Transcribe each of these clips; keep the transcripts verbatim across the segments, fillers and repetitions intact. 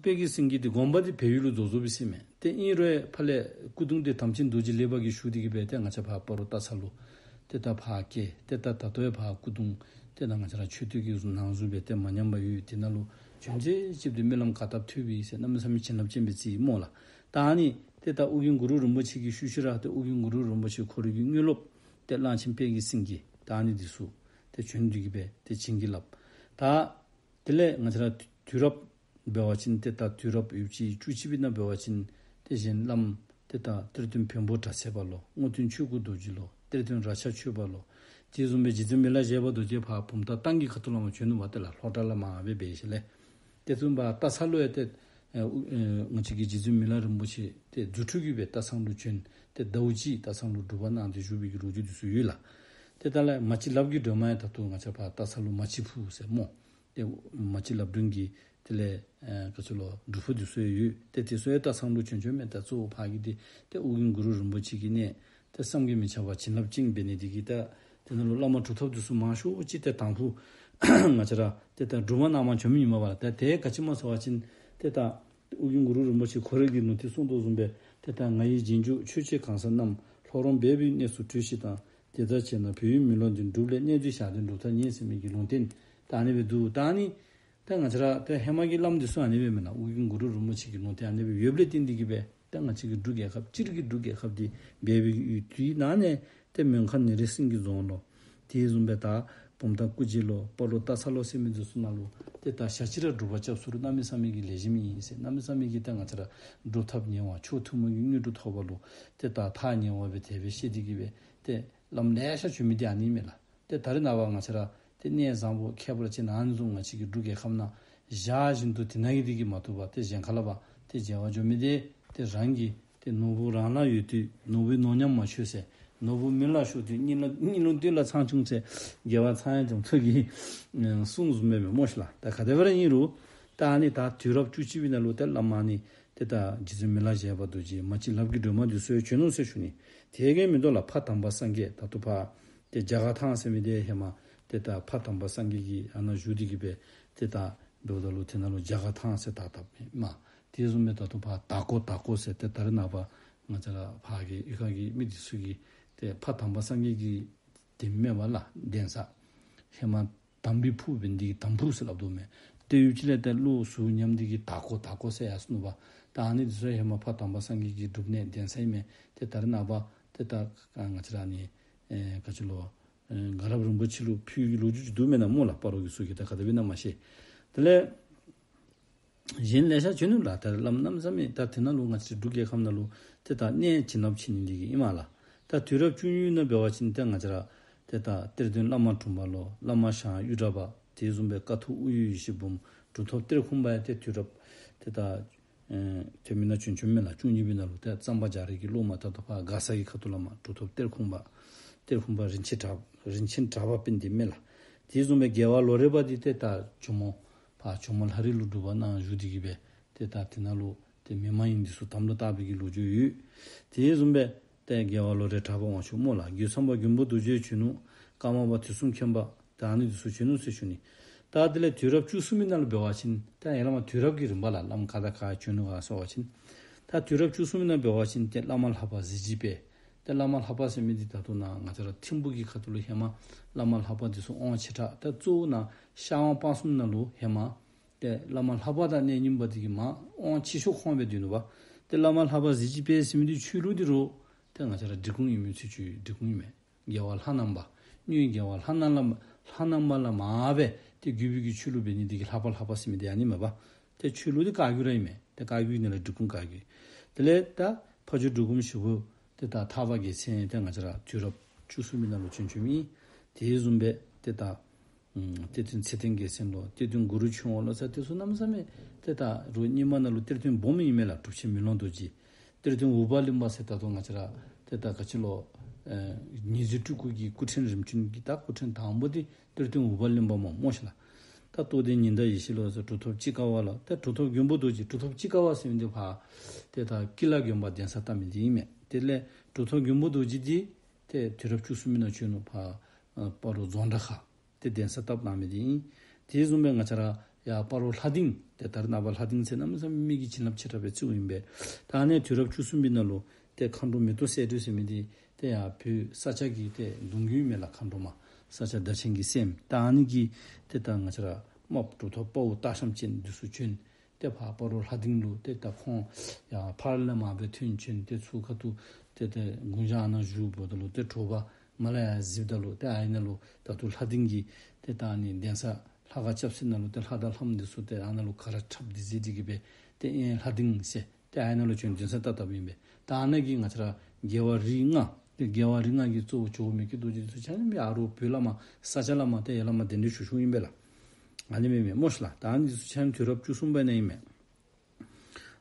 དཔལ་གྱི་སེང་གེ་འདི་དགོངས་པ་འདི་བལ་ཡུལ་ལུ་རྫོགས་རྫོགསཔ་ཨིན་ཟེར་མས། ཏེ་ཨིན་རུང་ཕར་ལས་སྐུ་གདུང་འདི་དམ་ཅན་རྡོ་རྗེ་ལེགས་པ་གིས་ཞུ་སྟེ་གིས་སྦེ་ཏེ་ང་བཅས་ཕར་སྤ་རོ་སྟག་ཚང་ལུ་ཏེ་ད་ཕར་བསྐྱལ། ཏེ་ད་ད་ལྟོ་ཡང་ཕར་སྐུ་གདུང་ཏེ་ད་ང་བཅས་ར་མཆོད་རྟེན་གྱི་ནང་བཟུམ་སྦེ་ཏེ་མ་ཉམས་པར་ཡོད། དེ་ནང་ལུ་བྱོན་ཚད་ཅིག་འདི་སྨོན་ལམ་ག་བཏབ་ཐུབ་པའི་ཟེར་གནམ་མེད་ས་མེད་བྱིན་རླབས་ཅན་སྦེ་བརྩིཝ་སྨོ་ལགས། ད་ཨ་ནི་ཏེ་ད་ཨོ་རྒྱན་གུ་རུ་རིན་པོ་ཆེ་གི་ཤུལ་ཤུལ་ར་ཏེ་ཨོ་རྒྱན་གུ་རུ་རིན་པོ་ཆེ་ཁོ་རའི་གི་དངོས་སློབ་ཏེ་གླང་ཆེན་དཔལ་གྱི་སེང་གེ་ད་ཨ་ནི་འདི་ཚུ་ཏེ་བྱོན་ཏེ་གིས་སྦེ་ཏེ་བྱིན་གྱིས་བརླབས། ད་དེ་ལས་ང་བཅས་ར་དུས་རབས་འབད་བ་ཅིན་ཏེ་ད་དུས་རབས་ཡུདཔ་ཅིག་བཅུ་གཅིག་པའི་ནང་འབད་བ་ཅིན་ཏེ་གཞན་བླམ་ཏེ་ད་གཏེར་སྟོན་བོན་པོ་གྲགས་ཚེ་པ་ལོ། རྔོག་སྟོན་ཆོས་སྐུ་རྡོ་རྗེ་ལོ། གཏེར་སྟོན་རཀྵ་ཆོས་པ་ལོ། དེ་བཟུམ་སྦེ་རྗེ་བཙུན་མི་ལ་བཞད་པ་རྡོ་རྗེ་ཕར་བུམ་ཐང་གཏང་གི་ཁ་ཐུག་ལས་མར་བྱོན་ནུག་པ། ཏེ་ལ་ལྷོ་བྲག་ལས་མར་སྦེ་འབད་ཞིནམ་ལས། དེ་བཟུམ་སྦེ་སྟག་ཚང་ལུ་ཡང་ཏེ་ཨེ་ཨུ་ཨེ་ང་བཅས་ཀྱི་རྗེ་བཙུན་མི་ལ་རིན་པོ་ཆེ་ཏེ་རྫུ་འཕྲུལ་གྱིས་སྦེ་སྟག་ཚང་ལུ་བྱོན། ཏེ་ཟླཝ་གཅིག་སྟག་ཚང་ལུ་སྒྲུབ་པ་གནང་སྟེ་བཞུགས་པའི་གི་ལོ་རྒྱུས་འདི་ཚུ་ཡོད་ལགས། ཏེ་ད་ལས་མ་གཅིག་ལབ་ཀྱི་སྒྲོལ་མ་ཡང་ད་ལྟོ་ང་བཅས་ཕར་སྟག་ཚང་ལུ་མ་གཅིག་ཕུག་ཟེར་སྨོ། ཏེ་མ་གཅིག་ལབ་སྒྲོན་གྱི་དེ་ལས་ཨེ་ག་ཅི་ལོ་སྒྲུབ་ཕུག་འདི་ཚུ་ཡང་ཡོད། ཏེ་དེ་ཚུ་ཡང་སྟག་ཚང་ལུ་བྱོན་བྱོནམ་མས། ད་གཙོ་བོ་ཕར་གྱི་འདི་ཏེ་ཨོ་རྒྱན་གུ་རུ་རིན་པོ་ཆེ་གི་གནས་ཏེ་བསམ་གྱིས་མི་ཁྱབ་པ་བྱིན་རླབས་ཅན་འབད་ནི་འདི་གིས་ད་དེ་ནང་ལུ་བླ་མ་གྲུབ་ཐོབ་འདི་ཚུ་མང་ཤོས་ཅིག་ཏེ་དང་ཕུ་ང་བཅས་ར་ཏེ་ད་སྒྲུབ་པ་གནང་མར་བྱོནམ་ཨིན་མས་པ་ལགས། ད་དེ་ག་ཅི་སྨོ་ཟེར་བ་ཅིན་ཏེ་ད་ཨོ་རྒྱན་གུ་རུ་རིན་པོ་ཆེ་ཁོ་རའི་གི་ལུང་བསྟན་གསུངས་དོ་བཟུམ་སྦེ་ཏེ་ད་ང་ཡི་རྗེས་འཇུག་ཆོས་བྱེད་གང་ཟག་རྣམས། ལྷོ་རོང་སྦས་པའི་གནས་སུ་བྲོས་ཤིག་དང་། དེ་ལྟར་བྱས་ན་བོད་ཡུལ་མེ་ལོང་འདི། སྒྲུབ་ལས་གནས་འདི་བཞག་སྟེ་སྒྲུབ་ཐབས་ཉིད། ཟེར་མི་གི་ལུང་བསྟན་ད་ཨ་ནི་སྦེ་འདུག། ད་ཨ་ནི་ད་ང་བཅས་ར་ཏེ་ཧེ་མ་གི་བླམ་འདི་ཚུ་ཨ་ནི་སྦེ་མེན་ན། ཨོ་རྒྱན་གུ་རུ་རིན་པོ་ཆེ་གི་ལུང་བསྟན་ཨ་ནི་སྦེ་ཡོདཔ་ལས་བརྟེན་ཏེ་གིས་སྦེ་ད་ང་བཅས་ཀྱི་འབྲུག་རྒྱལ་ཁབ་སྤྱིར་གྱི་འབྲུག་རྒྱལ་ཁབ་འདི་སྦས་པའི་ཡུལ་དུས་ནང་ནས་ཏེ་མོན་ཁ་ནེ་རིང་སེང་གེ་རྫོང་ལོ། དེ་བཟུམ་སྦེ་ད་བུམ་ཐང་སྐུ་རྗེས་ལོ། སྤ་རོ་སྟག་ཚང་ལོ་ཟེར་མི་འདི་ཚུ་ནང་ལུ་ཏེ་ད་ཞག་གཅིག་ར་སྒྲུབ་པ་རྐྱབ་ཚུགས་རུང་གནམ་མེད་ས་མེད་ཀྱི་ལེགས་ཤོམ་ཨིན་ཟེར། གནམ་མེད་ས་མེད་ཀྱི་ད་ང་བཅས་ར་སྒྲུབ་ཐབས་ཉེ་བ་མཆོག་ཐུན་མོང་གི་དངོས་གྲུབ་ཐོབ་པ་ལུ་ཏེ་ད་ཐག་ཉེ་བ་སྦེ་དེ་སྦེ་བཤད་དེ་གིས་སྦེ་ཏེ་བླམ་ལེ་ཤ་བྱོན་མི་འདི་ཨ་ནི་མས་ལགས། ཏེ་ད་རེས་ནངས་པ་ང་བཅས་ར་ཏེ་གནས་བཟང་པོ་ཁྱད་པར་ཅན་ཨ་ནི་བཟུམ་ང་བཅས་ཀྱི་འབྲུག་རྒྱལ་ཁབ་ནང་བཞག་བཞིན་དུ་དེ་ནང་གི་འདི་གིས་མ་བཏུབ་པར་ཏེ་གཞན་ཁ་ལས་ཕར་ཏེ་མཇལ་བར་འགྱོ་མི་འདི་ཏེ་རང་གི་ཏེ་ནོར་བུ་རང་ལ་ཡོད་དུས་ནོར་བུའི་ནོར་ཉམས་མ་ཆོད་ཟེར། ནོར་བུ་མི་ལ་ཤོར་དུས་སྙིང་ལ་སྙིང་ལུས་སྟོད་ལ་ཚང་བྱུང་ཟེར། དགེ་བ་ཚང་ཡང་འཇོམས་ཐབས་ཀྱི་ཨེ་གསུང་བཟུམ་སྦེ་མས་སྨོ་ཤིག་ལགས། ད་ག་དེ་སྦེ་ར་ཨིན་རུང་ད་ཨ་ནི་ད་དུས་རབས་བཅུ་གཅིག་པའི་ནང་ལུ་ཏེ་བླ་མ་ཨ་ནི་ཏེ་ད་རྗེ་བཙུན་མི་ལ་བཞད་པ་རྡོ་རྗེ་མ་གཅིག་ལབ་ཀྱི་སྒྲོལ་མ་འདི་ཚུ་ཡང་བྱོན་ནུག་ཟེར་ཞུ་ནི། དེ་གིས་མི་དོ་ལགས། ཕ་དམ་པ་སངས་རྒྱས་ད་ལྟོ་ཕར་ཏེ་རྒྱ་གར་ཐང་ཟེར་མི་འདི་ཧེ་མ་ཏེ་ད་ཕ་དམ་པ་སངས་རྒྱས་ཀྱིས་ཨ་ནཱ་བཞུགས་ཏེ་གིས་སྦེ་ཏེ་ད་འབདཝ་ད་ལུ་དེ་ནང་ལུ་རྒྱ་གར་ཐང་ཟེར་བཏགས་བཏགསཔ་མས། དེ་བཟུམ་སྦེ་ད་ལྟོ་ཕར་དྭགས་སྐོར་དྭགས་སྐོར་ཟེར་ཏེ་ད་རེས་ནངས་པ་ང་བཅས་ར་ཕར་གྱི་གཡུས་ཁ་གི་མི་འདི་ཚུ་གིས་ཏེ་ཕ་དམ་པ་སངས་རྒྱས་ཀྱི་དེ་མེན་པ་ལགས་གདན་ས། ཧེ་མ་དམ་པའི་ཕུག་འབད་ནི་འདི་གིས་དམ་ཕུག་ཟེར་སླབ་དོ་མས། ཏེ་ཡུལ་ཅིག་ལས་ཏེ་ལོག་ཚུར་ཉམས་ཏེ་གིས་དྭགས་སྐོར་དྭགས་སྐོར་ཟེར་ཡར་སོ་ནུག་པ། ད་ཨ་ནི་འདི་ཚུ་ཧེ་མ་ཕ་དམ་པ་སངས་རྒྱས་ཀྱི་སྒྲུབ་གནས་གདན་ས་ཨིན་མས། ཏེ་ད་རེས་ནངས་པ་ཏེ་ད་ང་བཅས་ར་ནི་ཨེ་ག་ཅི་ལོ་ཨེ་དགའ་རབ་རིན་པོ་ཆེ་ལུ་ཕུལ་གྱི་ལོ་རྒྱུས་ཅིག་འདུག་མེན་ན་སྨོ་ལགས། སྤ་རོ་གི་ཚུ་གིས་ད་ག་དེ་སྦེ་ཨིན་ན་མ་ཤེས། དེ་ལས་གཞན་ལེ་ཤ་བྱོན་ནུག་ལགས། ད་བླམ་གནམ་མེད་ས་མེད་ད་དེ་ནང་ལུ་ང་བཅས་འབྲུག་རྒྱལ་ཁབ་ནང་ལུ་ཏེ་ད་གནས་བྱིན་རླབས་ཆེ་ནི་འདི་གིས་ཨིན་མས་ལགས། ད་དུས་རབས་བཅུ་གཉིས་ནང་འབད་བ་ཅིན་ཏེ་ང་བཅས་ར་ཏེ་ད་གཏེར་སྟོན་བླ་མ་དྲུང་པ་ལོ། བླ་མ་ཞང་གཡུ་བྲག་པ། དེ་བཟུམ་སྦེ་ཀཿཐོག་དབུ་ཡོད་ཡེ་ཤེས་འབུམ། གྲུབ་ཐོབ་གཏེར་ཁུང་པ་ཡང་ཏེ་དུས་རབས་ཏེ་ད་ཨེ་དེ་མི་ནང་བྱོན་བྱོནམ་མས་ལགས། བཅུ་གཉིས་པའི་ནང་ལུ་ཏེ་གཙང་པ་རྒྱ་རས་ཀྱི་སློབ་མ་ད་ལྟོ་ཕར་མགར་ས་གི་ཁ་ཐུག་ལས་མར་གྲུབ་ཐོབ་གཏེར་ཁུང་པ། གཏེར་ཁུང་པ་རིན་ཆེན་གྲགས་རིན་ཆེན་གྲགས་པ་དཔལ་ལྡན་མས་ལགས། དེ་བཟུམ་སྦེ་རྒྱལ་བ་ལོ་རས་པ་འདི་ཏེ་ད་ཇོ་མོ་ཕར་ཇོ་མོ་ལྷ་རི་ལུ་སྒྲུབ་པ་གནང་བཞུགས་ཏེ་གིས་སྦེ་ཏེ་ད་དེ་ནང་ལུ་ཏེ་མི་མ་ཡིན་འདི་ཚུ་དམ་ལུ་བཏགས་པའི་གི་ལོ་རྒྱུས་ཡོད། དེ་བཟུམ་སྦེ་ཏེ་རྒྱལ་བ་ལོ་རས་གྲགས་པ་དབང་ཕྱུག་སྨོ་ལགས། རྒོད་ཚང་པ་མགོན་པོ་རྡོ་རྗེ་བྱོན་ནུག། ཀརྨ་པ་དུས་གསུམ་མཁྱེན་པ། ད་ཨ་ནི་འདི་ཚུ་བྱོན་ནུག་ཟེར་ཞུ་ནི། ད་དེ་ལས་དུས་རབས་བཅུ་གསུམ་པའི་ནང་ལུ་འབད་བ་ཅིན་ད་ཡར་ལས་མར་དུས་རབས་ཀྱི་རིམ་པ་ལགས། བླམ་ག་དང་ག་བྱོན་ནུག་ག་ཟེར་བ་ཅིན་ད་དུས་རབས་བཅུ་གསུམ་པའི་ནང་འབད་བ་ཅིན་ཏེ་བླ་མ་ལྷ་པ་གཟི་བརྗིད་དཔལ། ཏེ་བླ་མ་ལྷ་པ་ཟེར་མི་འདི་ད་ལྟོ་ནཱ་ང་བཅས་ར་ཐིམ་ཕུག་གི་ཁ་ཐུག་ལུ་ཧེ་མ་བླ་མ་ལྷ་པ་འདི་ཚུ་དབང་ཆེ་དྲགས། ད་གཙོ་བོ་ནཱ་ཤར་ཝང་སྤ་གསུམ་ནང་ལུ་ཧེ་མ་ཏེ་བླ་མ་ལྷ་པ་དང་གནས་རྙིང་པ་འདི་གིས་མར་དབང་ཆེ་ཤོས་ཁོང་སྦེ་སྡོད་ནུག་པ། ཏེ་བླ་མ་ལྷ་པ་གཟི་བརྗིད་དཔལ་ཟེར་མི་འདི་ཆོས་ལུགས་འདི་རུང་ཏེ་ང་བཅས་ར་འབྲི་གུང་ཡོད་མི་ཚུ་ཆོས་འབྲི་གུང་ཨིན་མས། རྒྱལ་བ་ལྷ་ནང་པ། གཉོས་རྒྱལ་བ་ལྷ་ནང་ལ་ལྷ་ནང་པ་ལས་མར་སྦེ་ཏེ་བརྒྱུད་པའི་གི་ཆོས་ལུགས་འབད་ནི་འདི་གིས་ལྷ་པ་ལྷ་པ་ཟེར་མི་འདི་ཨ་ནི་མས་པ། ཏེ་ཆོས་ལུགས་འདི་བཀའ་བརྒྱུད་ར་ཨིན་མས། ཏེ་བཀའ་བརྒྱུད་ནང་ལས་འབྲི་གུང་བཀའ་བརྒྱུད། དེ་ལས་ད་ཕ་ཇོ་འབྲི་གུང་ཞིག་པོ་ཏེ་ད་ཐར་པ་རྒྱལ་མཚན་ཏེ་ང་བཅས་ར་དུས་རབས་བཅུ་གསུམ་པའི་ནང་ལུ་བྱོན་བྱོནམ་ཨིན། དེ་བཟུམ་སྦེ་ཏེ་ད་ཨམ་གཏེར་སྟོན་ཚེ་བརྟན་རྒྱལ་མཚན་ལོ། གཏེར་སྟོན་གུ་རུ་ཆོས་དབང་ལོ་ཟེར་དེ་ཚུ་གནམ་མེད་ས་མེད་ཏེ་ད་རུང་རྙིང་མ་ནང་ལུ་གཏེར་སྟོན་སྦོམ་ཨིན་མས་ལགས། གྲུབ་ཆེན་མེ་ལོང་རྡོ་རྗེ། གཏེར་སྟོན་འུག་པ་གླིང་པ་ཟེར་ད་ལྟོ་ང་བཅས་ར་ཏེ་ད་ག་ཅི་ལོ་ཨེ་ཉི་ཟེར་སྤྲུལ་སྐུ་གི་སྐུ་ཕྲེང་རིམ་བྱོན་གྱི་ད་སྐུ་ཕྲེང་དང་པོ་འདི་གཏེར་སྟོན་འུག་པ་གླིང་པ་སྨོ་སྨོ་ཤིག་ལགས། ད་རྟོགས་ལྡན་ཉི་ཟླ་ཡེ་ཤེས་ལོ་ཟེར་གྲུབ་ཐོབ་སྤྱིལ་དཀར་བ་ལོ། ད་གྲུབ་ཐོབ་མགོན་པོ་རྡོ་རྗེ་གྲུབ་ཐོབ་སྤྱིལ་དཀར་བ་ཟེར་མི་འདི་ཕར་ཏེ་ད་ཀི་ལ་དགོན་པ་གདན་ས་བཏབ་མི་འདི་ཨིན་མས། དེ་ལས་གྲུབ་ཐོབ་མགོན་པོ་རྡོ་རྗེ་འདི་ཏེ་དུས་རབས་བཅུ་གསུམ་པའི་ནང་བྱོན་ནུག། ཕར་ཨ་སྤ་རོ་རྫོང་བྲག་ཁ་ཏེ་གདན་ས་བཏབ་གནང་མི་འདི་ཨིན། དེ་བཟུམ་སྦེ་ང་བཅས་ར་ ཡར་སྤ་རོ་ལྷ་སྡིངས་ཏེ་ད་རེས་ནངས་པ་ལྷ་སྡིངས་ཟེར་གནམ་མེད་ས་མེད་མི་གིས་བྱིན་རླབས་ཆེ་དྲགས་སྦེ་བརྩིཝ་ཨིན་པས། ད་ཨ་ནི་དུས་རབས་བཅུ་གསུམ་པའི་ནང་ལུ་ཏེ་མཁའ་འགྲོ་མེ་ཏོག་གསལ་སྒྲོན་ཟེར་མི་འདི་ཏེ་ཡར་བོད་ས་སྐྱ་གི་ཏེ་གདུང་བརྒྱུད་མས་ལགས། མཁའ་འགྲོ་མ་ས་སྐྱ་བདག་ཆེན་གྱི་སྲསམོ་ད་ཨ་ནི་གིས་ཏེ་ད་ང་བཅས་ར་རྨགཔ་གྲུབ་ཐོབ་དཔའ་བོ་སྟག་ཤམ་ཅན་འདི་ཚུ་བྱོན། ཏེ་ཕར་སྤ་རོ་ལྷ་སྡིངས་ལུ་ཏེ་ད་ཁོང་ཡར་ཕར་ལས་མར་སྦེ་ཐོན་བྱོན། ཏེ་ཚུར་ཁ་ཐུག་ཏེ་ཏེ་དགུང་ཞག་ཨ་ནཱ་བཞུགསཔ་ད་ལུ་ཏེ་དྲོ་པ་མར་ལས་ཡར་གཟིགསཔ་ད་ལུ་ཏེ་ཨ་ནཱ་ལུ་ད་ལྟོ་ལྷ་སྡིངས་ཀྱི་ཏེ་ད་ཨ་ནི་གདན་ས་ལྷ་ཁང་ཆབ་སྲིད་ནང་ལུ་ཏེ་ལྷ་དང་ལྷ་མོ་འདི་ཚུ་ཏེ་ཨ་ནཱ་ལུ་ག་ར་འཁྲབ་སྟེ་གཟིགས་ཏེ་གིས་སྦེ་ཏེ་ཨེ་ལྷ་སྡིངས་ཟེར་ཏེ་ཨ་ནཱ་ལུ་བྱོན་གདན་ས་བཏབ་བཏབཔ་ཨིན་པས། ད་ཨ་ནཱ་གི་ང་བཅས་ར་རྒྱལ་བ་རིགས་ལྔ་ཏེ་རྒྱལ་བ་རིགས་ལྔ་གི་གཙོ་བོ་ཇོ་བོ་མི་བསྐྱོད་རྡོ་རྗེ་འདི་ཚུ་ཆ་མཉམ་ཨ་རོགས་བོད་བླ་མ་ས་སྐྱ་བླ་མ་ཏེ་ཡར་ལས་མར་གདན་འདྲེན་ཞུ་ཞུཝ་ཨིན་པས་ལགས། ཨ་ནི་མེན་མས་སྨོ་ཤ་ལགས། ད་ཨ་ནི་འདི་ཚུ་ཆ་མཉམ་དུས་རབས་བཅུ་གསུམ་པ་ནང་ཨིན་མས།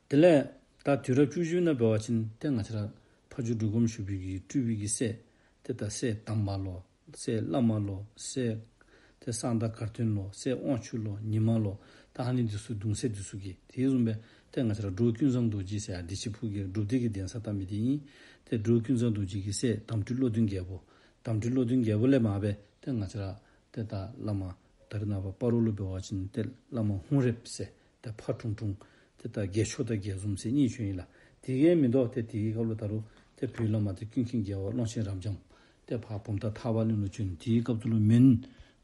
དེ་ལས་ད་དུས་རབས་བཅུ་བཞི་ནང་འབད་བ་ཅིན་ཏེ་ང་བཅས་ར་ཕ་ཇོ་འབྲུག་སྒོམ་ཞུ་བའི་གི་སྤྲུལ་པའི་གི་སྲས་ཏེ་ད་སྲས་དམ་པ་ལོ་སྲས་བླ་མ་ལོ་སྲས་ཏེ་གསང་བདག་གར་སྟོན་ལོ་སྲས་དབང་ཕྱུག་ལོ་ཉི་མ་ལོ་ད་ཨ་ནི་འདི་ཚུ་གདུང་སྲས་འདི་ཚུ་གིས་དེ་བཟུམ་སྦེ་ཏེ་ང་བཅས་ར་འབྲུག་ཀུན་བཟང་རྡོ་རྗེ་ཟེར་ཡར་བདེ་ཆེན་ཕུག་གི་སྒྲུབ་སྡེ་གི་གདན་ས་བཏབ་མི་འདི་ཨིན། ཏེ་འབྲུག་ཀུན་བཟང་རྡོ་རྗེ་གི་སྲས་དམ་སྤྲུལ་བློ་ལྡན་རྒྱལ་པོ། དམ་སྤྲུལ་བློ་ལྡན་རྒྱལ་པོ་ལས་མར་སྦེ་ཏེ་ང་བཅས་ར་ཏེ་ད་བླ་མ་ད་རེས་ནངས་པ་སྤ་རོ་ལུ་འབད་བ་ཅིན་ཏེ་བླ་མ་ཧཱུྃ་རལཔ་ཟེར་ཏེ་ཕ་ཁྲུང་ཁྲུང་ཏེ་ད་རྒྱལ་མཆོག་དང་རྒྱལ་འཛོམས་ཟེར་གཉིས་བྱོན་ཡི་ལགས། དེ་གིས་མི་དོ་ཏེ་དེའི་སྐབས་ལུ་ད་རུང་ཏེ་བོད་བླ་མ་ཏེ་ཀུན་མཁྱེན་རྒྱལ་བ་ཀློང་ཆེན་རབ་འབྱམས་ཏེ་ཕར་བུམ་ཐང་ཐར་པ་གླིང་ལུ་བྱོན། དེའི་སྐབས་སུ་ལུ་མོན་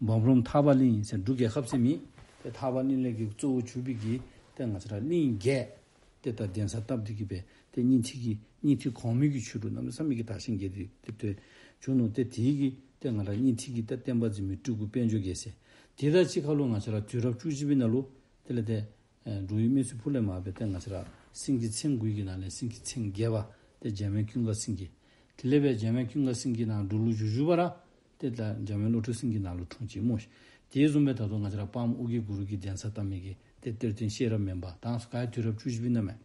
འབུམ་རམས་ཐར་པ་གླིང་ཟེར་འབྲུག་རྒྱལ་ཁབ་ཟེར་མེད། ཏེ་ཐར་པ་གླིང་ལས་ཀྱི་གཙོ་བོ་གྱུར་པའི་གི་ཏེ་ང་བཅས་ར་གླིང་བརྒྱད་ཏེ་ད་གདན་ས་བཏབ་སྟེ་གིས་སྦེ་ཏེ་སྙིང་ཐིག་གི་སྙིང་ཐིག་གོང་མའི་གི་ཆོས་དྲུག་གནམ་མེད་ས་མེད་ཀྱི་དར་ཞིང་རྒྱས་ཏེ་ཏེ་ཏེ་བྱུང་ནུག། ཏེ་དེའི་གི་ཏེ་ང་ར་སྙིང་ཐིག་གི་ཏེ་བསྟན་པ་འཛིན་མི་སྤྲུལ་སྐུ་དཔལ་འབྱོར་རྒྱལ་མཚན། དེ་དང་གཅིག་ཁར་ལུ་ང་བཅས་ར་དུས་རབས་བཅུ་བཞི་པའི་ནང་ལུ་དེ་ལས་ཏེ་ཨེ་འབྲུག་ཡུལ་སྨད་ཚུན་ཕུག་ལས་མར་སྦེ་ཏེ་ང་བཅས་ར་སེང་གེ་མཚན་དགུའི་གི་ནང་ལས་སེང་གེ་མཚན་བརྒྱད་པ་ཏེ་འཇམ་དབྱངས་ཀུན་དགའ་སེང་གེ། དེ་ལས་སྦེ་འཇམ་དབྱངས་ཀུན་དགའ་སེང་གེ་ནཱ་འབྲུག་ལུ་བཞུགས་བཞུགས་པ་ར་ཏེ་ད་འཇམ་དབྱངས་བློ་གྲོས་སེང་གེ་ནཱ་ལུ་འཁྲུངས་ཅི་སྨོ་ཤ། དེ་བཟུམ་སྦེ་ད་ལྟོ་ང་བཅས་ར་དཔལམོ་ཨོ་རྒྱན་གུ་རུ་གི་གདན་ས་བཏབ་མི་གི་ཏེ་གཏེར་སྟོན་ཤེས་རབ་སྨན་པ་ད་སྐབས་དུས་རབས་བཅུ་བཞི་པའི་ནང་མས།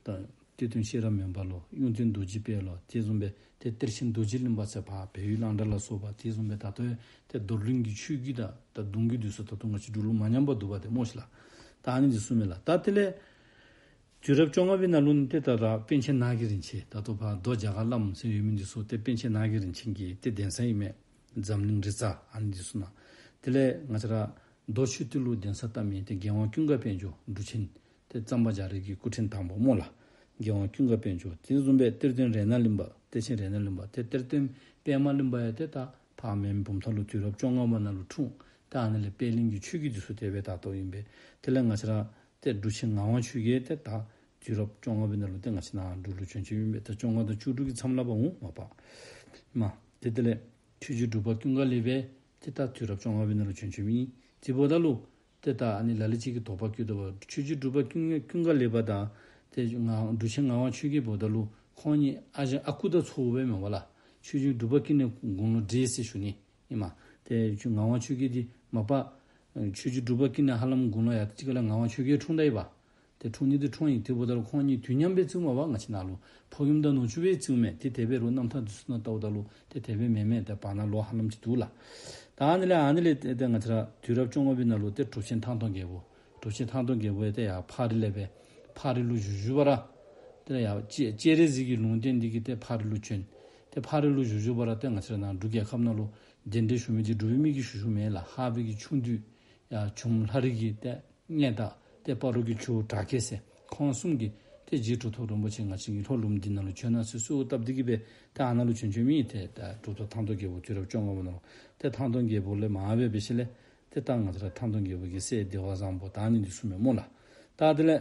ད་གཏེར་སྟོན་ཤེས་རབ་སྨན་པ་ལོ་གཡུང་སྟོན་རྡོ་རྗེ་དཔལ་ལོ་དེ་བཟུམ་སྦེ་ཏེ་གཏེར་ཆེན་རྡོ་རྗེ་གླིང་པ་ཟེར་ཕར་བལ་ཡུལ་གླང་དར་ལ་སོགས་པ་དེ་བཟུམ་སྦེ་ད་ལྟོ་ཏེ་རྡོར་གླིང་གི་ཆོས་བརྒྱུད་དང་ད་གདུང་བརྒྱུད་འདི་ཚུ་ད་ལྟོ་ང་བཅས་འབྲུག་ལུ་མ་ཉམས་པར་འདུག་པ་ཏེ་སྨོ་ཤ་ལགས། ད་ཨ་ནི་འདི་ཚུ་མས་ལགས། ད་དེ་ལས་དུས་རབས་བཅོ་ལྔ་པའི་ནང་ལུ་ནི་ཏེ་ད་ད་པཎ་ཆེན་ནགས་ཀྱི་རིན་ཆེན་ད་ལྟོ་ཕར་རྡོ་རྒྱ་གར་བླམ་ཟེར་ཡོད་མི་འདི་ཚུ་ཏེ་པཎ་ཆེན་ནགས་ཀྱི་རིན་ཆེན་གྱི་ཏེ་གདན་ས་ཨིན་མས། འཛམ་གླིང་རི་རྩ་ཨ་ནི་འདི་ཚུ་ནང་། དེ་ལས་ང་བཅས་ར་རྡོ་ཆོས་སྡེ་ལུ་གདན་ས་བཏབ་མི་ཏེ་རྒྱལ་དབང་ཀུན་དགའ་དཔལ་འབྱོར་འབྲུག་ཆེན་ཏེ་གཙང་པ་རྒྱ་རས་ཀྱི་སྐུ་ཕྲེང་དང་པོ་སྨོ་ལགས། རྒྱལ་དབང་ཀུན་དགའ་དཔལ་འབྱོར་དེ་བཟུམ་སྦེ་གཏེར་སྟོན་རཏྣ་གླིང་པ་གཏེར་ཆེན་རཏྣ་གླིང་པ་ཏེ་གཏེར་སྟོན་པདྨ་གླིང་པ་ཡང་ཏེ་ད་ཕར་མོན་བུམ་ཐང་ལུ་དུས་རབས་བཅོ་ལྔ་པ་ནང་ལུ་འཁྲུངས། ཏེ་ཨ་ནི་ལས་པད་གླིང་གི་ཆོས་བརྒྱུད་འདི་ཚུ་དེ་སྦེ་དར་དོ་ཨིན་པས། དེ་ལས་ང་བཅས་ར་ཏེ་འབྲུག་ཆེན་ངག་དབང་ཆོས་རྒྱལ་ཏེ་ད་དུས་རབས་བཅོ་ལྔ་པའི་ནང་ལུ་ཏེ་ང་བཅས་ནཱ་འབྲུག་ལུ་བྱོན་བྱོནམ་ཨིན་པས། ད་བཅོ་ལྔ་དང་བཅུ་དྲུག་གི་མཚམས་ལུ་འབདཝ་འོང་མ་པ། མ་ཏེ་དེ་ལས་ཆོས་རྗེ་འབྲུག་པ་ཀུན་དགའ་གླེ་པ་ཏེ་ད་དུས་རབས་བཅོ་ལྔ་པའི་ནང་ལུ་བྱོན་བྱོནམ་ཨིན། དེ་འབདཝ་ད་ལུ་ཏེ་ད་ཨ་ནི་ལ་ལུ་ཅིག་གིས་དོགས་པ་བཀོད་དོ་བ། ཆོས་རྗེ་འབྲུག་པ་ཀུན་ཀུན་དགའ་གླེ་པ་དང་ཏེ་ང་འབྲུག་ཆེན་ངག་དབང་ཆོས་རྒྱལ་འབདཝ་ད་ལུ་ཁོང་གཉིས་ཨ་ཞང་ཨ་ཁུ་དང་ཚ་བོ་སྦེ་མེན་པ་ལགས། ཆོས་རྗེ་འབྲུག་པ་ཀུན་ནས་དགུང་ལོ་བགྲེས་ཟེར་ཞུ་ནི་ཨིན་མས། ཏེ་ཆོས་ངག་དབང་ཆོས་རྒྱལ་འདི་མ་པ་ཆོས་རྗེ་འབྲུག་པ་ཀུན་ནས་ཧ་ལམ་དགུང་ལོ་ཡང་ཏེ་ཅིག་ཁ་ལས་ངག་དབང་ཆོས་རྒྱལ་འཁྲུངས་ད་ཡི་པ། ཏེ་འཁྲུངས་ནི་འདི་འཁྲུངས་ཡི། དེ་འབདཝ་ད་ལུ་ཁོང་གཉིས་དུས་མཉམ་སྦེ་བརྩིཝ་མས་པ། ང་བཅས་ནཱ་ལུ་ཕོ་ཡུམ་དང་ནུ་གཅུང་སྦེ་བརྩིཝ་མས། ཏེ་དེ་སྦེ་རུང་རྣམ་ཐར་འདི་ཚུ་ནང་བལྟཝ་ད་ལུ་ཏེ་དེ་སྦེ་མེན་མས། ཏེ་བར་ན་ལོ་ཧ་ལམ་ཅིག་འདུག་ལགས། ད་ཨ་ནི་ལས་ཨ་ནི་ལས་ཏེ་ཏེ་ང་བཅས་ར་དུས་རབས་བཅོ་ལྔ་པའི་ནང་ལུ་ཏེ་གྲུབ་ཆེན་ཐང་སྟོང་རྒྱལ་པོ་གྲུབ་ཆེན་ཐང་སྟོང་རྒྱལ་པོ་ཡང་ཏེ་ཡར་ཕག་རི་ལས་སྦེ་ཕག་རི་ལུ་བཞུགས་བཞུགས་པ་ར་ཏེ་ཡར་སྤྱན་སྤྱན་རས་གཟིགས་ཀྱི་ལུང་བསྟན་འདི་གིས་ཏེ་ཕག་རི་ལུ་བྱོན། ཏེ་ཕག་རི་ལུ་བཞུགས་བཞུགས་པ་ར་ཏེ་ང་བཅས་ར་ནཱ་འབྲུག་རྒྱལ་ཁབ་ནང་ལུ་གདན་འདྲེན་ཞུ་མི་འདི་འབྲུག་པའི་མི་གིས་ཞུ་ཞུཝ་མེན་ལགས། ཧཱ་པའི་གི་ཆུང་དུས་ཡར་ཆུམ་ལྷ་རི་གི་ཏེ་གཉེན་དང་ཏེ་སྤ་རོ་གི་ཇོ་བོ་གྲགས་རྒྱན་ཟེར་ཁོང་གསུམ་གྱིས་ཏེ་རྗེ་གྲུབ་ཐོབ་རིན་པོ་ཆེ་ང་བཅས་ཀྱི་ལྷོ་ལུངམ་འདི་ནང་ལུ་བྱོན་གནང་ཟེར་གསོལཝ་བཏབ་སྟེ་གིས་སྦེ་ཏེ་ཨ་ནཱ་ལུ་བྱོན་བྱོནམ་ཨིན། ཏེ་ད་གྲུབ་ཐོབ་ཐང་སྟོང་རྒྱལ་པོ་དུས་རབས་བཅོ་ལྔ་པ་ནང་ལུ་ཏེ་ཐང་སྟོང་རྒྱལ་པོ་ལས་མར་སྦེ་འབད་ཞིནམ་ལས་ཏེ་ད་ང་བཅས་ར་ཐང་སྟོང་རྒྱལ་པོ་གི་སྲས་བདེ་བ་བཟང་པོ་ད་ཨ་ནི་འདི་ཚུ་མས་སྨོ་ལགས། ད་དེ་ལས་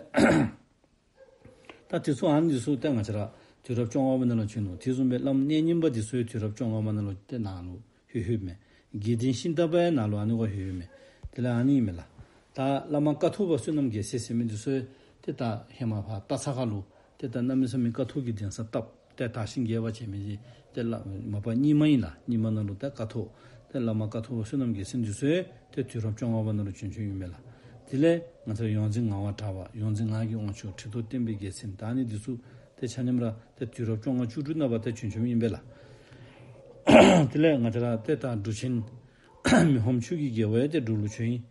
ད་དེ་ཚུ་ཨ་ནི་འདི་ཚུ་ཏེ་ང་བཅས་ར་དུས་རབས་བཅོ་ལྔ་པ་ནང་ལུ་བྱོན་ནུག། དེ་བཟུམ་སྦེ་བླམ་གནས་རྙིང་པ་འདི་ཚུ་ཡང་དུས་རབས་བཅོ་ལྔ་པ་ནང་ལུ་ཏེ་ནཱ་ལུ་ལྷོད་ལྷོདཔ་མས། དགེ་ལྡན་ཤིང་རྟ་པ་ཡང་ནཱ་ལུ་ཨ་ནི་སྒང་ལྷོད་ལྷོདཔ་མས། དེ་ལས་ཨ་ནི་ཨིན་མས་ལགས། ད་བླ་མ་ཀཿཐོག་པ་བསོད་ནམས་རྒྱལ་མཚན་ཟེར་མི་འདི་ཚུ་ཡང་ཏེ་ད་ཧེ་མ་ཕར་སྟག་ཚང་ཁ་ལུ་ཏེ་ད་གནམ་མེད་ས་མེད་ཀཿཐོག་གི་གདན་ས་བཏབ། ཏེ་དར་ཞིང་རྒྱས་པར་བྱས་མི་འདི་ཏེ་བླ་མ་པ་རྙིང་མ་ཨིན་ལགས། རྙིང་མ་ནང་ལུ་ཏེ་ཀཿཐོག་ཏེ་བླ་མ་ཀཿཐོག་པ་བསོད་ནམས་རྒྱལ་མཚན་འདི་ཚུ་ཡང་ཏེ་དུས་རབས་བཅོ་ལྔ་པ་ནང་ལུ་བྱོན་བྱོནམ་ཨིན་མས་ལགས། དེ་ལས་ང་བཅས་ཡོངས་འཛིན་ངག་དབང་གྲགས་པ་ཡོངས་འཛིན་ངག་གི་དབང་ཕྱུག་ཁྲི་ཐོག་བསྟན་པའི་རྒྱལ་མཚན་ད་ཨ་ནི་འདི་ཚུ་ཏེ་ཆ་མཉམ་ར་ཏེ་དུས་རབས་བཅོ་ལྔ་བཅུ་དྲུག་ནང་པ་ཏེ་བྱོན་བྱོནམ་ཨིན་པས་ལགས། དེ་ལས་ང་བཅས་ར་ཏེ་ད་འབྲུག་ཆེན་མི་ཕམ་ཆོས་ཀྱི་རྒྱལ་པོ་ཡང་ཏེ་འབྲུག་ལུ་བྱོན་ཡི།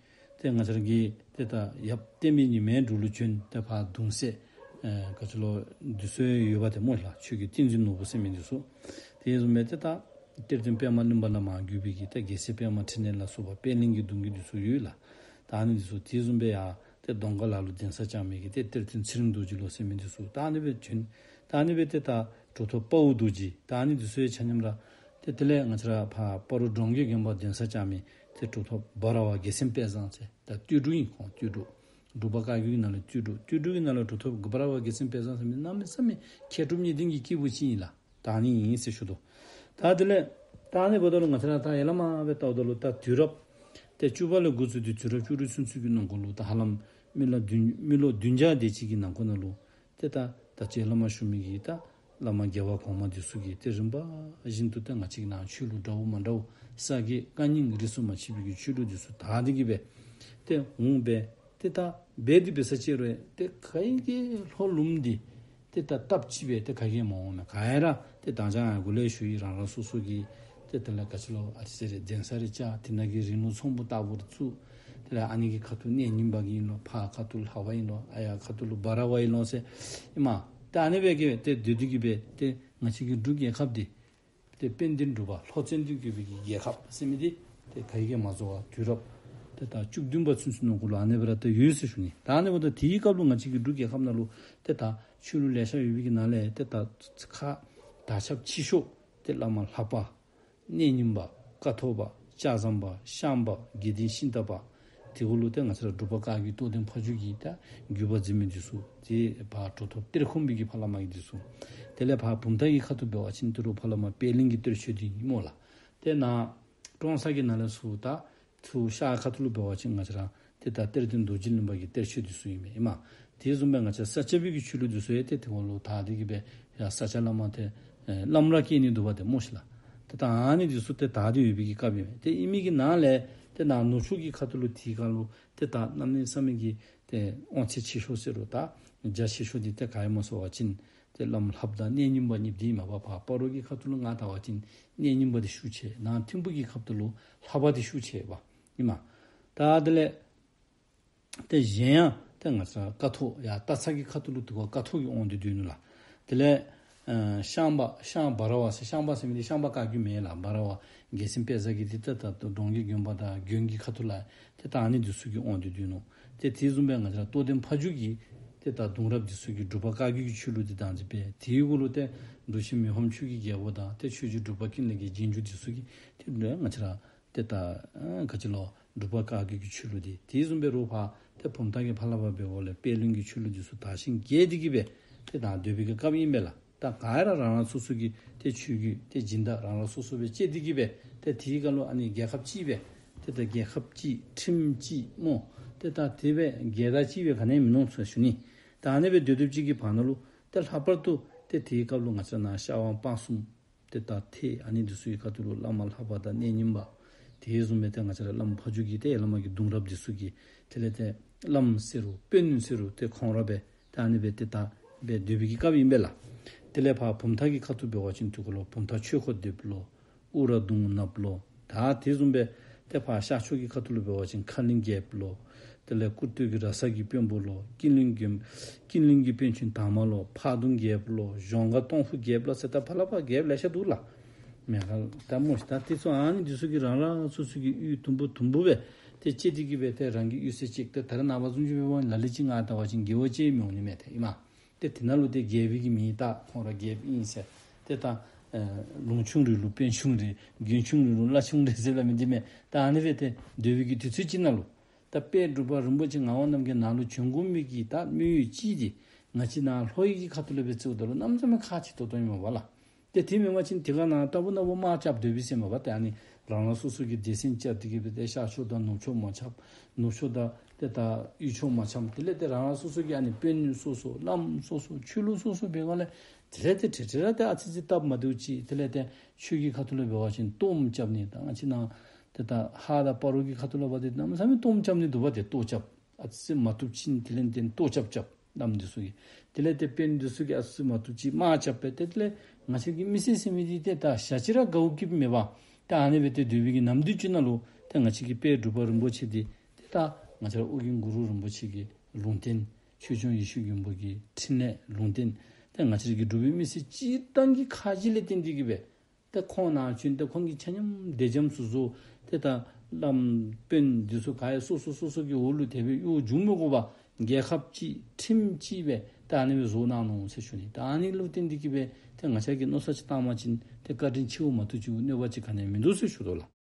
ཏེ་ང་བཅས་ར་གི་ཏེ་ད་ཡབ་བསྟན་པའི་ཉི་མ་འབྲུག་ལུ་བྱོན། ཏེ་ཕར་གདུང་སྲས་ཨེ་ག་ཅི་ལོ་འདི་ཚུ་ཡོད་པ་ཏེ་སྨོ་ལགས། ཆོས་ཀྱི་ཏིང་འཛིན་ནོར་བུ་ཟེར་མི་འདི་ཚུ། དེ་བཟུམ་སྦེ་ཏེ་ད་གཏེར་སྟོན་པདྨ་གླིང་པ་ལས་མར་བརྒྱུད་པའི་གི་ཏེ་རྒྱལ་སྲས་པདྨ་འཕྲིན་ལས་ལ་སོགས་པ་པད་གླིང་གི་གདུང་བརྒྱུད་འདི་ཚུ་ཡོད་ལགས། ད་ཨ་ནི་འདི་ཚུ་དེ་བཟུམ་སྦེ་ཡང་ཏེ་གདོང་དཀར་ལ་ལུ་གདན་ས་བཅགས་མི་གི་ཏེ་གཏེར་སྟོན་ཚེ་རིང་རྡོ་རྗེ་ལོ་ཟེར་མི་འདི་ཚུ་ད་ཨ་ནི་སྦེ་བྱོན། ད་ཨ་ནི་སྦེ་ཏེ་ད་གྲུབ་ཐོབ་དཔའ་བོ་རྡོ་རྗེ་ད་ཨ་ནི་འདི་ཚུ་ཡང་ཆ་མཉམ་ར་ཏེ་དེ་ལས་ང་བཅས་ར་ཕར་སྤ་རོ་འབྲོང་རྒྱས་དགོན་པ་གདན་ས་བཅགས་མི་ཏེ་གྲུབ་ཐོབ་འབའ་ར་བ་རྒྱལ་མཚན་དཔལ་བཟང་ཟེར་ད་སྟོད་འབྲུག་ཨིན། ཁོང་སྟོད་འབྲུག་འབྲུག་པ་བཀའ་བརྒྱུད་ནང་ལས་སྟོད་འབྲུག་སྟོད་འབྲུག་གི་ནང་ལས་གྲུབ་ཐོབ་འབའ་ར་བ་རྒྱལ་མཚན་དཔལ་བཟང་ཟེར་མི་གནམ་མེད་ས་མེད་མཁས་གྲུབ་གཉིས་ལྡན་གྱི་སྐྱེས་བུ་ཅིག་ཨིན་ལགས། ད་ཨ་ནི་ཨིན་ཟེར་ཞུ་དོ། ད་དེ་ལས་ད་ཨ་ནི་འབདཝ་ད་ལུ་ང་བཅས་ར་ད་ཡར་ལས་མར་སྦེ་བལྟཝ་ད་ལུ་ད་དུས་རབས་ཏེ་བཅུ་པ་ལས་འགོ་བཙུགས་ཏེ་དུས་རབས་བཅུ་དྲུག་ཚུན་ཚོད་ཀྱི་ནང་འཁོད་ལུ་ད་ཧ་ལམ་མི་ལོ་བདུན་མི་ལོ་བདུན་བརྒྱ་དེ་ཅིག་གི་ནང་འཁོད་ནང་ལུ་ཏེ་ད་ད་ཅི་བླ་མ་ཞུ་མི་གི་ད་བླ་མ་རྒྱལ་བ་གོང་མ་འདི་ཚུ་གིས་ཏེ་རིམ་པ་བཞིན་དུ་ཏེ་ང་བཅས་ཀྱི་ནང་ཆོས་ལུགས་འདྲཝ་མ་འདྲཝ་ས་དགེ་བཀའ་རྙིང་རིས་སུ་མ་ཆད་པའི་གི་ཆོས་ལུགས་འདི་ཚུ་དར་ཏེ་གི་སྦེ་ཏེ་འོང་སྦེ་ཏེ་ད་འབད་དེ་འབད་ས་ཅིག་རུང་ཏེ་ག་གིས་ལྷོ་ལུངམ་འདི་ཏེ་ད་སྟབས་གཅིག་སྦེ་ཏེ་ག་གིས་མ་འོང་མས། ག་ཡ་ར་ཏེ་ད་ཅི་ཡང་འགོ་ལས་ཞུ་ཡི་རང་རང་སོ་སོ་གི་ཏེ་དེ་ལས་ག་ཅི་ལོ་ཨ་ཙི་ཟེར་རེ་གདན་ས་རེ་བཅགས། དེ་ནང་གི་རིང་ལུགས་ཚོགས་པ་ལྟ་བུ་རེ་བཙུགས། དེ་ལས་ཨ་ནི་གི་ཁ་ཐུག་གནས་རྙིང་པ་གི་ཨིན་ལོ། ཕར་ཁ་ཐུག་ལྷ་པ་ཨིན་ལོ། ཨ་ཡ་ཁ་ཐུག་ལུ་འབའ་ར་བ་ཨིན་ལོ་ཟེར་ཨིན་མས། ཏེ་ཨ་ནི་སྦེ་གི་སྦེ་ཏེ་སྡོད་དེ་གི་སྦེ་ཏེ་ང་བཅས་ཀྱི་འབྲུག་རྒྱལ་ཁབ་འདི་ཏེ་དཔལ་ལྡན་འབྲུག་པ་ལྷོ་བཙན་དུ་བཀོད་པའི་གི་རྒྱལ་ཁབ་ཟེར་མི་འདི་ཏེ་ག་གིས་མ་བཟོ་བར་དུས་རབས་ཏེ་ད་བཅུ་བདུན་པ་ཚུན་ཚོད་ནང་འཁོད་ལུ་ཨ་ནི་སྦེ་ར་ཏེ་ཡོད་ཟེར་ཞུ་ནི། ད་ཨ་ནི་འབདཝ་ད་དེའི་སྐབས་ལུ་ང་བཅས་ཀྱི་འབྲུག་རྒྱལ་ཁབ་ནང་ལུ་ཏེ་ད་ཆོས་ལུགས་ལེ་ཤ་ཡོད་པའི་གི་ནང་ལས་ཏེ་ད་ཁག་དར་ཁྱབ་ཆེ་ཤོས་ཏེ་བླ་མ་ལྷ་པ་གནས་རྙིང་པ་ཀཿཐོག་པ་ལྕགས་ཟམ་པ་ཤངས་པ་དགེ་ལྡན་ཤིང་རྟ་པ། དེ་གུ་ལུ་ཏེ་ང་བཅས་ར་འབྲུག་པ་བཀའ་བརྒྱུད་རྟོགས་ལྡན་ཕ་ཇོ་གི་ད་བརྒྱུད་པ་འཛིན་མི་འདི་ཚུ། ཏེ་ཕར་གྲུབ་ཐོབ་གཏེར་ཁུང་པའི་གི་ཕར་བླ་མ་གི་འདི་ཚུ། དེ་ལས་ཕར་བུམ་ཐང་གི་ཁ་ཐུག་འབད་བ་ཅིན་ཏེ་རུ་ཕར་བླ་མ་པད་གླིང་གི་གཏེར་ཆོས་འདི་ཨིན་མས་ལགས། ཏེ་ནཱ་ཀྲོང་གསར་གྱི་ནང་ལས་ཚུར་ད་ཚུར་ཤར་ཁ་ཐུག་ལུ་འབད་བ་ཅིན་ང་བཅས་ར་ཏེ་ད་གཏེར་སྟོན་རྡོ་རྗེ་གླིང་པ་གི་གཏེར་ཆོས་འདི་ཚུ་ཨིན་མས་ཨིན་མས། དེ་བཟུམ་སྦེ་ང་བཅས་ས་སྐྱ་པའི་གི་ཆོས་ལུགས་འདི་ཚུ་ཡང་ཏེ་དེ་གུ་ལུ་དར་ཏེ་གི་སྦེ་ཡ་ས་སྐྱ་བླ་མ་ཏེ་ཨེ་བླམ་ར་བཀལ་ནི་འདུག་པ་ཏེ་སྨོ་ཤིག་ལགས། ཏེ་ད་ཨ་ནི་འདི་ཚུ་ཏེ་དར་ཏེ་ཡོད་པའི་གི་སྐབས་ཨིན་མས། ཏེ་ཨིན་མི་གི་ནང་ལས་ཏེ་ནཱ་ནུབ་ཕྱོགས་ཀྱི་ཁ་ཐུག་ལུ་དེའི་སྐབས་ལུ་ཏེ་ད་གནམ་མེད་ས་མེད་ཀྱི་ཏེ་དབང་ཚད་ཆེ་ཤོས་ཟེར་རུང་ད་རྒྱ་ཆེ་ཤོས་འདི་ཏེ་ག་ཨིན་མས་ཟེར་བ་ཅིན་ཏེ་བླམ་ལྷ་པ་དང་གནས་རྙིང་པ་གཉིས་འདི་ཨིན་མས་པ། ཕར་སྤ་རོ་གི་ཁ་ཐུག་ལུ་ང་བལྟ་བ་ཅིན་གནས་རྙིང་པ་འདི་ཤུགས་ཆེ། ནཱ་ཐིམ་ཕུག་གི་ཁ་ཐུག་ལུ་ལྷ་པ་འདི་ཤུགས་ཆེ་བ་ཨིན་མས། ད་དེ་ལས་ཏེ་གཞན་ཡང་ཏེ་ང་བཅས་ཀཿཐོག་ཡར་སྟག་ཚང་གི་ཁ་ཐུག་ལུ་དེ་གུ་ཀཿཐོག་གིས་དབང་སྡོད་སྡོད་ནུག་ལགས། དེ་ལས་ཨ་ཤངས་པ་ཤངས་འབའ་ར་བ་ཟེར་ཤངས་པ་ཟེར་མི་འདི་ཤངས་པ་བཀའ་བརྒྱུད་མེན་ལགས། འབའ་ར་བ་རྒྱལ་མཚན་དཔལ་བཟང་གི་འདི་ཏེ་ད་ལྟོ་འབྲོང་རྒྱས་དགོན་པ་དང་དགོན་གྱི་ཁ་ཐུག་ལུ་ཏེ་ད་ཨ་ནི་འདི་ཚུ་གིས་དབང་སྡོད་སྡོད་ནུག། ཏེ་དེ་བཟུམ་སྦེ་ང་བཅས་ར་རྟོགས་ལྡན་ཕ་ཇོ་གི་ཏེ་ད་གདུང་རབས་འདི་ཚུ་གིས་འབྲུག་པ་བཀའ་བརྒྱུད་ཀྱི་ཆོས་ལུགས་འདི་བདག་འཛིན་འབད། དེའི་གུ་ལུ་ཏེ་འབྲུག་ཆེན་མི་ཕམ་ཆོས་ཀྱི་རྒྱལ་པོ་དང་ཏེ་ཆོས་རྗེ་འབྲུག་པ་ཀུན་ལེགས་ཀྱི་རྗེས་འཇུག་འདི་ཚུ་གིས་ཏེ་ང་བཅས་ར་ཏེ་ད་ཨ་ག་ཅི་ལོ་འབྲུག་པ་བཀའ་བརྒྱུད་ཀྱི་ཆོས་ལུགས་འདི་དེ་བཟུམ་སྦེ་རུང་ཕར་ཏེ་བུམ་ཐང་གི་ཕར་ལས་ཕར་འབདཝ་ལས་པད་གླིང་གི་ཆོས་ལུགས་འདི་ཚུ་དར་ཞིང་རྒྱས་ཏེ་གི་སྦེ་ཏེ་ད་སྡོད་པའི་གི་སྐབས་ཨིན་པས་ལགས། ད་ག་ར་རང་རང་སོ་སོ་གི་ཏེ་ཆོས་བརྒྱུད་ཏེ་སྦྱིན་བདག་རང་རང་སོ་སོ་སྦེ་བཅད་དེ་གི་སྦེ་ཏེ་དེའི་སྐབས་ལུ་ཨ་ནི་རྒྱལ་ཁབ་གཅིག་སྦེ་ཏེ་ད་རྒྱལ་ཁབ་གཅིག་ཁྲིམས་གཅིག་སྨོ། ཏེ་ད་དེ་སྦེ་རྒྱལ་དར་གཅིག་སྦེ་ག་ནི་ཡང་མིན་ནུག་ཟེར་ཞུ་ནི། ད་ཨ་ནི་སྦེ་སྡོད་སྡོདཔ་ཅིག་གི་བར་ན་ལུ་ཏེ་ལྷག་པར་དུ་ཏེ་དེའི་སྐབས་ལུ་ང་བཅས་ནཱ་ཤར་ཝང་སྤ་གསུམ་ཏེ་ད་ཐེད་ཨ་ནི་འདི་ཚུ་གི་ཁ་ཐུག་ལུ་བླ་མ་ལྷ་པ་དང་གནས་རྙིང་པ། དེ་བཟུམ་སྦེ་ཏེ་ང་བཅས་ར་བླམ་ཕ་ཇོ་གི་ཏེ་བླ་མ་གི་གདུང་རབས་འདི་ཚུ་གི་དེ་ལས་ཏེ་བླམ་ཟེར་རུང་དཔོན་ཟེར་རུང་ཏེ་ཁོང་ར་སྦེ་ཏེ་ཨ་ནི་སྦེ་ཏེ་ད་སྦེ་སྡོད་པའི་གི་སྐབས་ཨིན་པས་ལགས། དེ་ལས་ཕར་བུམ་ཐང་གི་ཁ་ཐུག་འབད་བ་ཅིན་དེ་གུ་ལུ་བུམ་ཐང་ཆོས་འཁོར་སྡེ་པ་ལོ། ཨུ་ར་གདུང་ནགཔ་ལོ། ད་དེ་བཟུམ་སྦེ་ཏེ་ཕར་ཤར་ཕྱོགས་ཀྱི་ཁ་ཐུག་ལུ་འབད་བ་ཅིན་ཁ་གླིང་རྒྱལཔོ་ལོ། དེ་ལས་ཀུར་སྟོད་ཀྱི་ར་ས་གི་དཔོན་པོ་ལོ། ཀུན་གླིང་གི་ཀུན་གླིང་གི་དཔོན་ཆེན་དར་མ་ལོ། ཕག་གདོང་རྒྱལཔོ་ལོ། གཞོང་སྒར་སྟོང་ཕུ་རྒྱལཔོ་ལོ་ཟེར་ད་ཕར་ལས་ཕར་རྒྱལཔོ་ལེ་ཤ་འདུག་ལགས། མེན་ན་ད་སྨོ་ཤིག། ད་དེ་ཚུ་ཨ་ནི་འདི་ཚུ་གིས་རང་རང་སོ་སོ་གི་གཡུས་དུམ་བུ་དུམ་བུ་སྦེ་ཏེ་བཅད་དེ་གི་སྦེ་ཏེ་རང་གི་གཡུས་ཚན་ཅིག་ཏེ་ད་རེས་ནངས་པ་བཟུམ་ཅིག་འབད་བ་ལ་ལུ་ཅིག་ང་བལྟ་བ་ཅིན་དགེ་བ་ཅིག་མི་འོང་ནི་མས་ཏེ་ཨིན་མས། ཏེ་དེ་ནང་ལུ་ཏེ་རྒྱལ་པོའི་གི་མིང་བཏགས་ཁོང་ར་རྒྱལཔོ་ཨིན་ཟེར། ཏེ་ད་ཨེ་ལུང་ཆུང་རེ་ལུ་དཔོན་ཆུང་རེ་དགོན་ཆུང་རེ་ལུ་བླ་ཆུང་རེ་ཟེར་སླབ་མི་འདི་མས། ད་ཨ་ནི་སྦེ་ཏེ་སྡོད་པའི་གི་དུས་ཚོད་ཅིག་ནང་ལུ་ད་དཔལ་འབྲུག་པ་རིན་པོ་ཆེ་ངག་དབང་རྣམ་རྒྱལ་ནཱ་ལུ་བྱོན་དགོ་མི་གི་ད་དམིགས་ཡུལ་ཅིག་འདི་ང་བཅས་ནཱ་ལྷོ་ཡི་གི་ཁ་ཐུག་ལས་སྦེ་བརྩིཝ་ད་ལུ་གནམ་མེད་ས་མེད་ཁག་ཆེ་ཏོག་ཏོ་ཨིན་མས་པ་ལགས། ཏེ་དེ་མེན་པ་ཅིན་དེ་ག་ནཱ་ལྟ་བུ་ན་བུ་དམག་རྐྱབ་སྡོད་པས་ཟེར་མས་པ། ཏེ་ཨ་ནི་རང་རང་སོ་སོ་གི་སྡེ་ཚན་རྐྱབ་སྟེ་གི་སྦེ་ཏེ་ཤར་ཕྱོགས་དང་ནུབ་ཕྱོགས་མ་འཆམ། ནུབ་ཕྱོགས་དང་ཏེ་ད་དབུས་ཕྱོགས་མ་འཆམ། དེ་ལས་ཏེ་རང་རང་སོ་སོ་གི་ཨ་ནི་དཔོན་སོ་སོ་བླམ་སོ་སོ་ཆོས་ལུགས་སོ་སོ་འབད་བ་ལས་དེ་ལས་ཏེ་ཏེ་ཏེ་ར་ཏེ་ཨ་ཙི་ཅིག་སྟབས་མ་བདེཝ་ཅིག། དེ་ལས་ཏེ་ཆོས་ཀྱི་ཁ་ཐུག་ལས་འབད་བ་ཅིན་གཏོརམ་རྐྱབ་ནི་དང་ཨ་ཙི་ནཱ་ཏེ་ད་ཧཱ་དང་སྤ་རོ་གི་ཁ་ཐུག་ལས་འབད་དེ་གནམ་མེད་ས་མེད་གཏོརམ་རྐྱབ་ནི་འདུག་པ། ཏེ་གཏོར་རྐྱབ། ཨ་ཙི་མ་བཏུབ་ཅིན་དེ་ལས་ཏེ་གཏོར་རྐྱབ་རྐྱབ་བླམ་འདི་ཚུ་གིས། དེ་ལས་ཏེ་དཔོན་འདི་ཚུ་གིས་ཨ་ཙི་མ་བཏུབ་ཅིག་དམག་རྐྱབ་སྦེ་ཏེ་དེ་ལས་ང་བཅས་ཀྱི་མི་སེར་ཟེར་མི་འདི་ཏེ་ད་ཞག་གཅིག་ར་དགའཝ་སྐྱིདཔ་མེད་པར་ཏེ་ཨ་ནི་སྦེ་ཏེ་སྡོད་པའི་གི་ནམ་དུས་ཅིག་ནང་ལུ་ཏེ་ང་བཅས་ཀྱི་དཔལ་འབྲུག་པ་རིན་པོ་ཆེ་འདི་ཏེ་ད་ང་བཅས་ར་ཨོ་རྒྱན་གུ་རུ་རིན་པོ་ཆེ་གི་ལུང་བསྟན། ཆོས་སྐྱོང་ཡེ་ཤེས་མགོན་པོ་གི་ཕྲིན་ལས་ལུང་བསྟན། ཏེ་ང་བཅས་ར་གི་འབྲུག་པའི་མི་སེར་སྤྱིར་བཏང་གི་ཁ་རྗེ་ལས་བརྟེན་ཏེ་གི་སྦེ་ཏེ་ཁོང་ནཱ་བྱོན་ཏེ་ཁོང་གིས་ཆ་མཉམ་སྡེ་འཇམ་ཚུ་བཟོ། ཏེ་ད་ བླམ་དཔོན་འདི་ཚུ་ག་ཡང་སོ་སོ་སོ་སོ་གི་འོག་ལུ་དེ་སྦེ་གཡོག་འཇུག་མི་དགོ་པར་རྒྱལ་ཁབ་ཅིག་ཁྲིམས་ཅིག་སྦེ་ད་ཨ་ནི་སྦེ་བཟོ་གནང་ནུག་ཟེར་ཞུ་ནི། ད་ཨ་ནི་ལུ་བརྟེན་ཏེ་གིས་སྦེ་ཏེ་ང་བཅས་ཀྱིས་མནོ་བསམ་ཅིག་བཏང་པ་ཅིན་ཏེ་བཀའ་དྲིན་ཆེཝ་མ་གཏོགས་ཅིག་གནོད་པ་ཅིག་ག་ནི་ཡང་མིན་འདུག་ཟེར་ཞུ་དོ་ལགས།